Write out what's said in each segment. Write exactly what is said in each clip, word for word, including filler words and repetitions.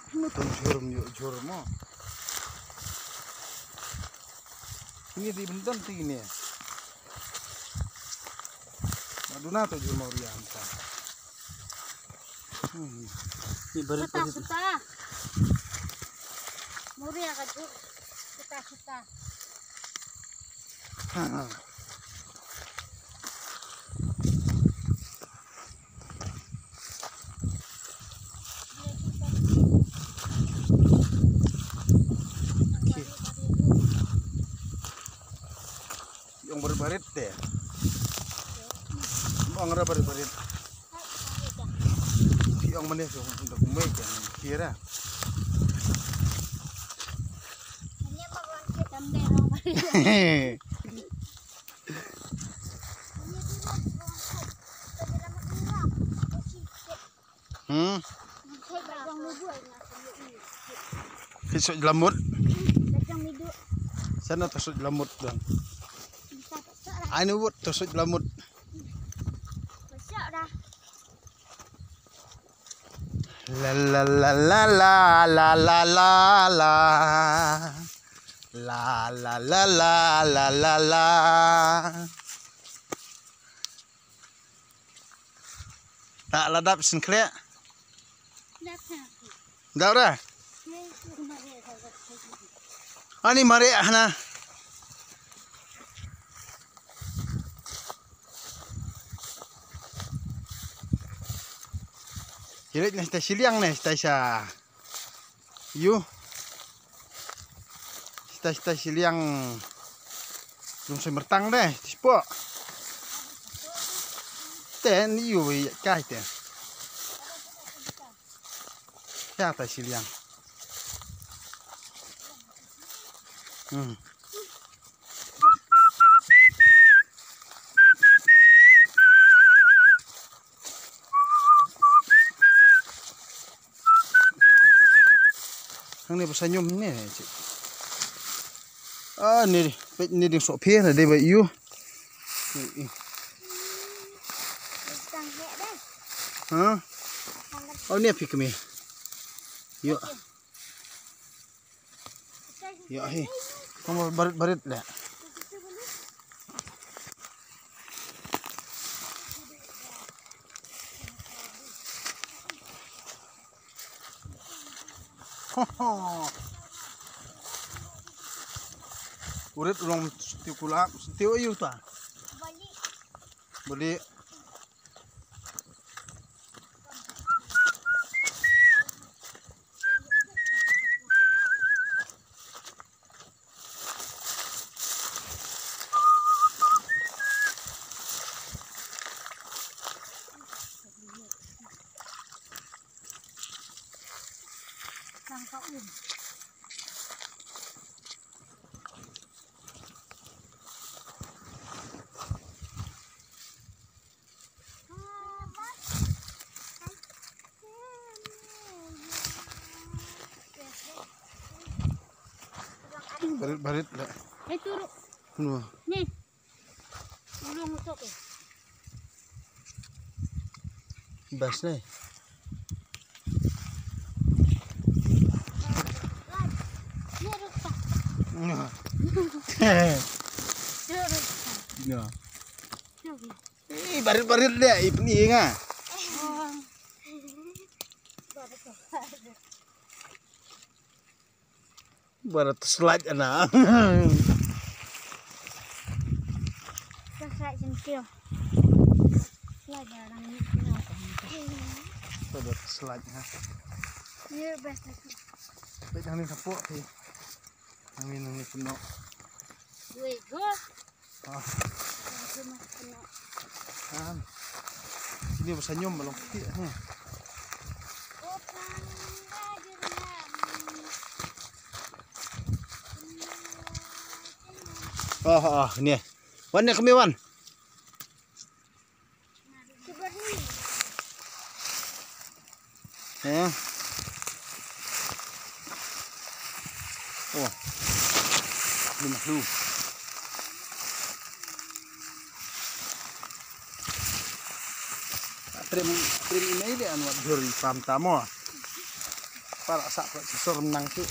Mo to jhur mo, jhur mo. Ini di bentan ti ini. Maduna to jhur mo riam ta. Hmm. Ni barit, suta, barit. Suta. Muria ka jhur. Suta, suta. Ha, ha. Ong barit-barit te. Ong ra barit-barit. Ong mane so untuk kumai ke kira. Hmm. Ki sut lamut. Sana to sut lamut don. Anu wut to sut lamut. La la la la la la la la. La la la la la la la. Ta la dap sngkhleh. Dap ra. Ani mare hana. Hirik na sta siliang na sta sa. Yu. Sita sita siliang. Lum soi mertang deh, sipok. Ten yu kai ten. Ya ta siliang. Hmm. Hangne ba sa ñiom ne, cik. Ah, ne, peit ne ding sok phi, ne dei ba yu. Ha? Oh, ne phi kami. Yo. Yo hi. Kong barit-barit le. Urit ulong stiu kulap, stiu ayu ta. Bali. Barit, barit le. Eh, turu. Nua. Ni. Ulung utok eh. Bas le. Ni rupa. Nua. Ni rupa. Nua. Ni rupa. Ih, barit-barit deh, ih, pening ah. Barit slide ana. Slide sentio. Slide orang ni. Barit slide ha. Ni best. Baik, jangan ni sapok ni. Nang ni, nang ni penuh. Wei, go. Ah. Nang ni penuh. Kan. Ini bahasa nyom belum kecil ni. Oh, oh, ni. Wan ni kami wan. Eh. Oh. Lima puluh. Trim, trim ini aja anu juri pam tamo. Para sa pra sisor menang tu.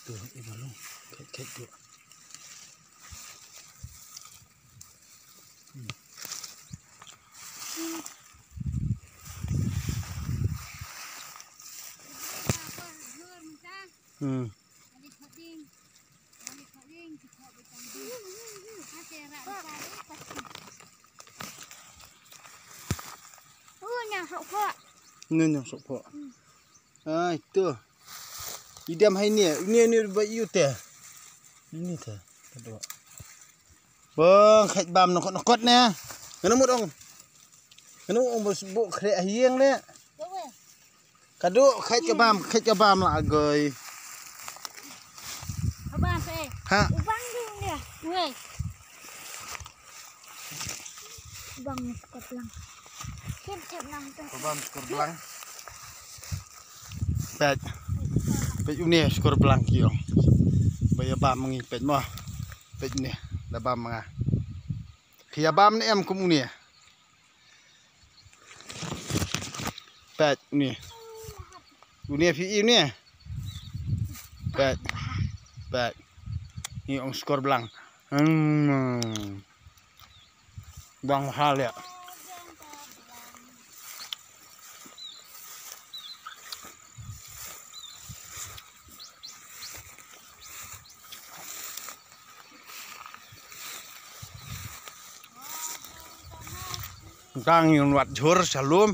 Tu, i balong. Kait, kait tu. Hmm. Hmm. Uni uni uni uni. Ai tu. Idam hai ni, ni ni ba yu te. Ni te. Aduh. Bang khat bam nokot nokot ne. Ngano mut ong. Ngano ong bos bu kre ahieng ne. Kadu khat ka bam, khat ka bam la agoi. Abang pe. Ha. Ubang ding dia. Weh. Bang skor blang. Kim cep nang tu. Bang skor blang. Pet. Pet uni skor blang kiong. Ba ya bam ngi pet mo. Pet uni da bam nga. Ki ya bam ne em kum uni. Pet uni. Uni fi uni. Pet. Pet. Ni ong skor blang. Hmm. Bang hal ya. Tang yung wat jhur salum.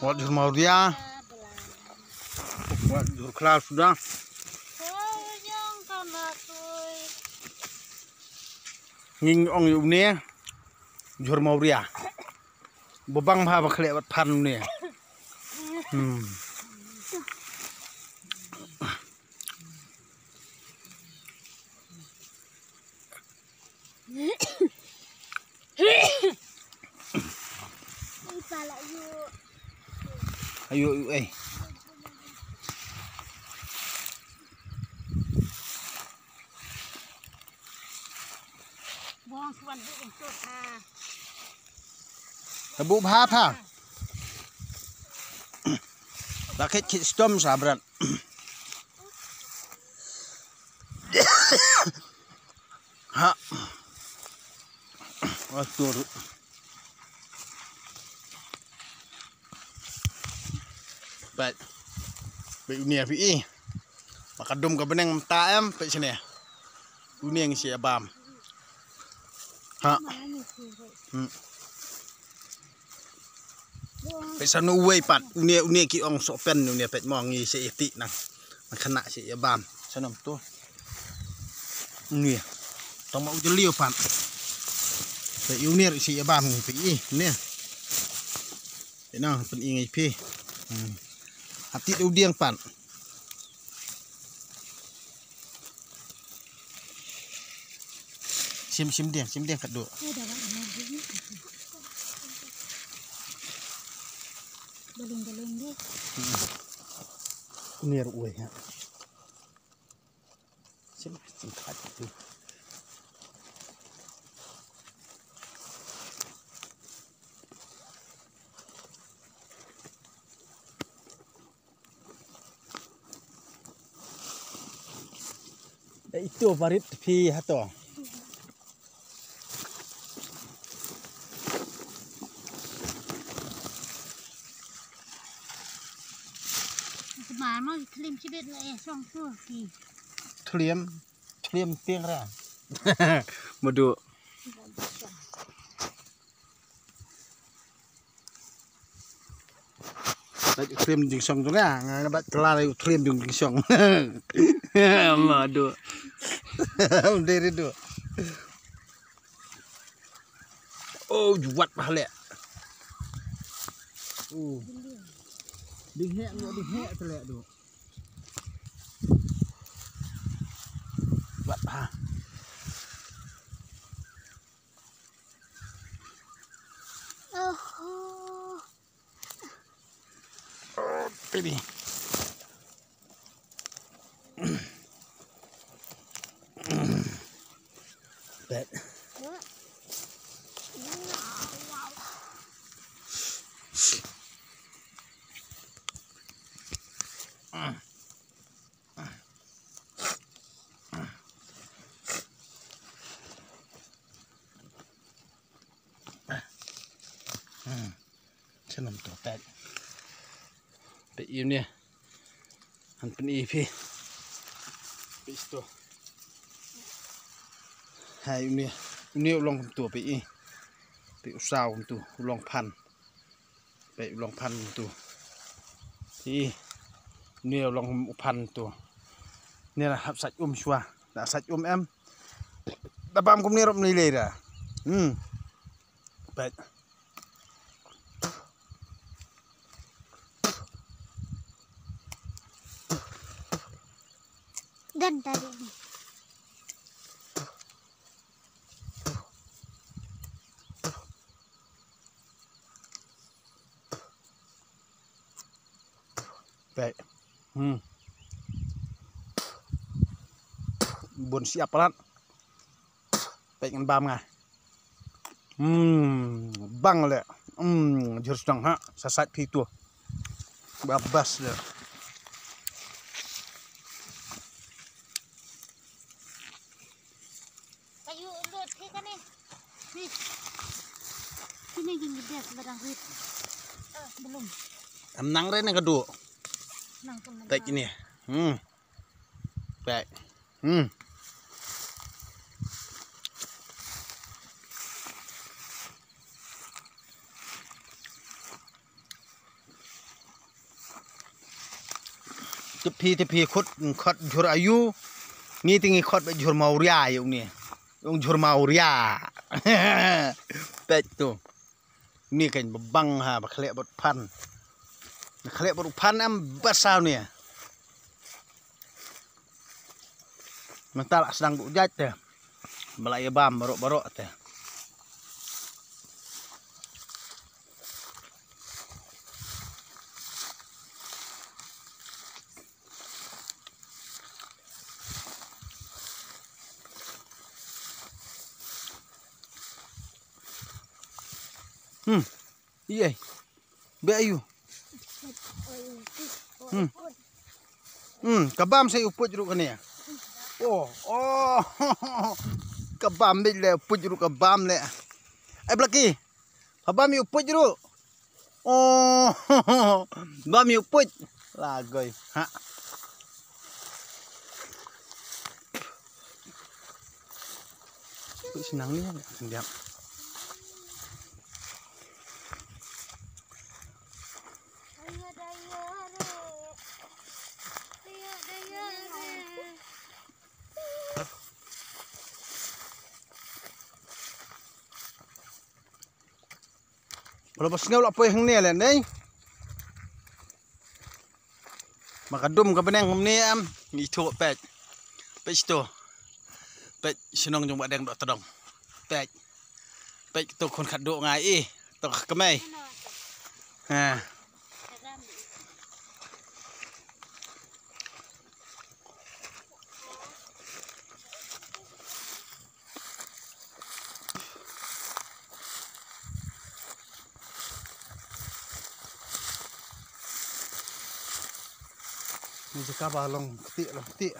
Wat jhur mauria. Wat jhur klar sudah. Nging ong yu ne. Jhur mauria. Bobang bha ba khleh wat phan ne. Hmm. Ayo, ayo, eh. Bong suan bu untuk ha. Abu bha pha. Lakit kit stom sabran. Ha. Atur. Peit. Peit uni api i. Maka dum ka beneng mta em peit sini. Uni ngi si abam. Ha. Hmm. Peit sa nu wei pat uni uni ki ong sok pen uni peit mo ngi si iti nang. Nang khana si abam. Sa nam tu. Uni. Tong ma u jeli pat. Peit uni si abam ngi peit i ni. Peit nang pen i ngi phi. Hmm. Hati u diang pat. Sim sim diang, sim diang kadu. Balung balung dia. Ni ruh wei ha. Sim sim kadu. Itu parit phi hato. Kemar mau tlim sibit lah eh song tu ki. Tlim, tlim tiang ra. Madu. Bat krim jingsong tu nga, nga bat kelai krim jung jingsong. Madu. Dei ri du. Oh, juat bah leh. Oh. Ding heh, ding heh, te leh du. Juat bah. Oh, baby. Bet. Hmm. Shalom to, peit. Peit ïa une. Han pyni phi. Peit to. Hai une. Une u long kumto peit ïa. Peit u saw kumto, u long phan. Peit u long phan kumto. Peit ïa. Une u long u phan kumto. Une la hap sait um shuwa. Da sait um em. Da bam kumne ruh ym lei lei da. Hmm. Peit. Gan tadi. Peit. Hmm. Bun siap palat. Peit ngan bam nga. Hmm, bang leh. Hmm, jhur sdang ha, sa sait phi to. Babas leh. Kayu lut phi kane. Ni. Sini jing gede barang rit. Belum. Am nang re ne kadu. Nang pun. Peit ni. Hmm. Peit. Hmm. Te phi, te phi khot, khot jhur ayu. Ngi te ngi khot ba jhur mawria ïa une. Ong jhur mawria. Peit to. Ni kan ba bang ha, ba khleh bad phan. Ba khleh bad phan em ba saw ni. Mynta la sdang du jait te. Ba la ïa bam baroh baroh te. Hmm. Iye. Be ayu. Hmm. Hmm, ka bam sei u puj ruh kane. Oh, oh. Ka bam bit le u puj ruh ka bam le. Ai Blaki. Ka bam ïa u puj ruh. Oh, bam ïa u puj. Lagoi. Ha. Puj snang ni, diam. Palo ba sngew la poi hangne le nei. Ma ka dum ka bneng kumne em. Ngi ithuh peit. Peit to. Peit shnong jong Bah Deng doh tdong. Peit. Peit to khun khatduh ngai i. To ka kmei. Ha. Ni jaka ba long ktieh, long ktieh.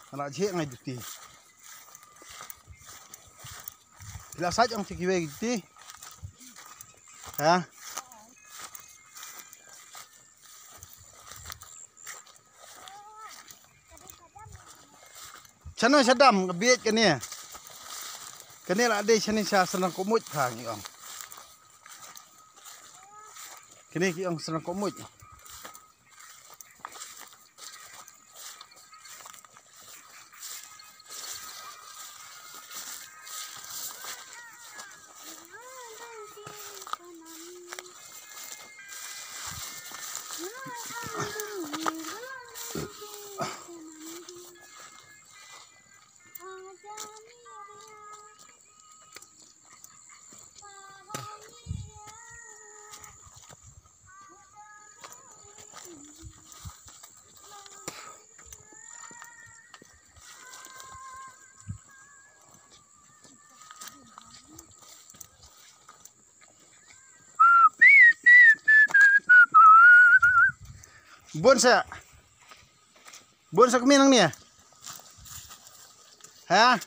Nga la jhieh ngai duti. Phi la sait ong phi kiwei ki duti. Ha? Shano sha dam ka bieit kane. Kane la dei shane sha Syrnang Kohmuid pha ngi ong. Kane ki ong Syrnang Kohmuid. Bun sa. Bun sa kmie nangne. Ha?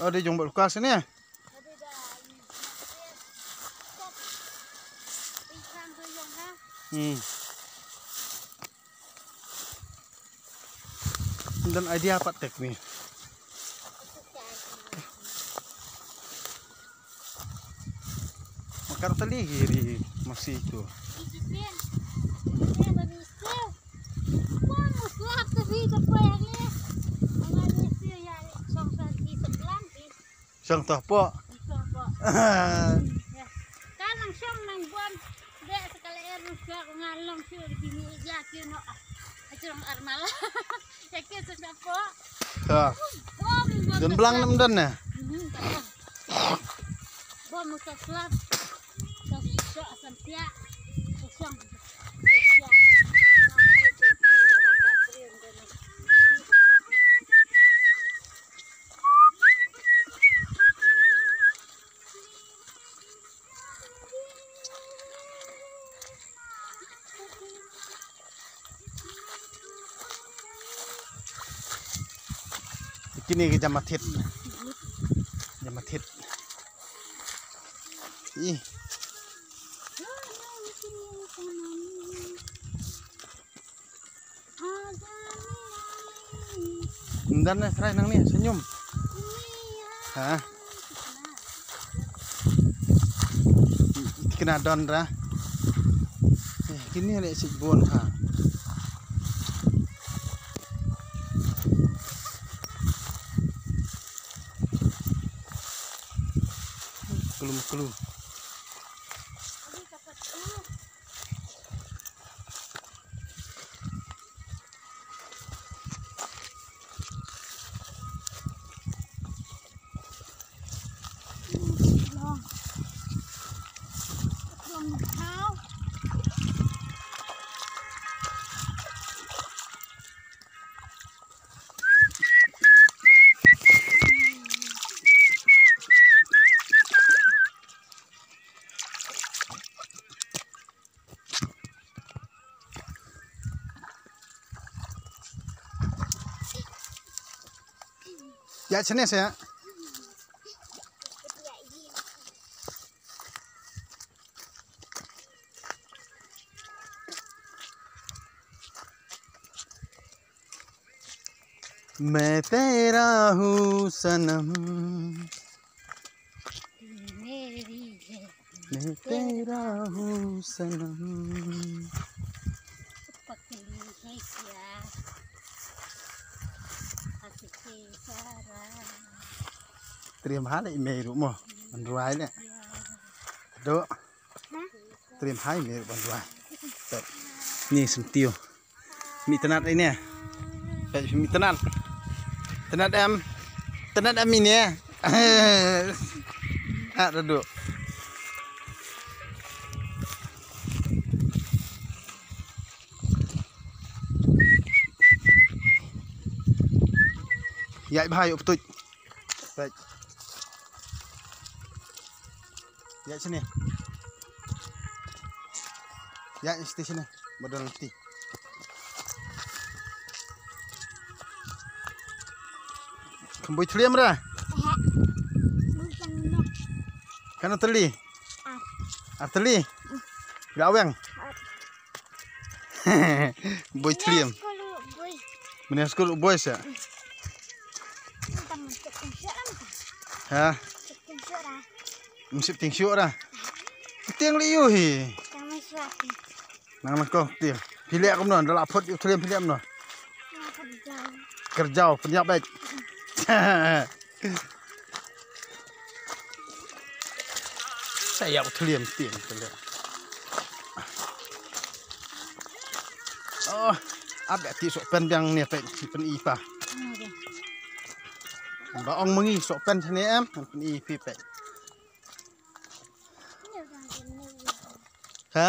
Oh, dei jong ba Lukas ne. Hmm. Don idea pat tek ni. Makar tali giri masih tu. Shong toh pok. Shong toh pok. Ka nang shong nang bom. Dek sekali er nang shong ngan long shu di bini ya kyu no. Aja long armal. Ya kyu shong toh pok. Ha. Bom, bom. Don blang nam don ne. Hmm, tak ada. Bom musa suap. Shong shong asam pia. Shong. Kine ki jamathit. Jamathit. Ih. Ndan ne, trai nangne, senyum. Ha? Kena don ra. Eh, kini le sik bon ha. Kelum kelum. Ïa shane sha. मैं तेरा हूँ सनम। मैं तेरा हूँ सनम। पकड़ी है क्या? हंस के इशारा। Triem ha le i mei ruh mo. Ban rwai le. Do. Triem ha i mei ruh ban rwai. Ni sentiw. Mi tnat ine. Peit mi tnat. Tnat em. Tnat em ine. Ah, dadu. Ïaid bha ïa u ptuid. Peit. Ïaid shane. Ïaid shane. Ba don lynti. Kam boi thliem ra? Katno tylli? Ar tylli? Phi la weng? Boi thliem. Mynne skul u boi sa. Ha? Ym sip tieng shuh ra. Tieng leh ïu hi. Nang nang ko tieng. Phi leh kumno, da la phot ïu thliem phi leh kumno. Kyrjaw, pynïap beit. Sa ïa u thliem tieng te le. Oh, ap ïa ti sok pen biang ne peit, peit i pa. Ba ong ma ngi sok pen ne em, peit i pi peit. Ha?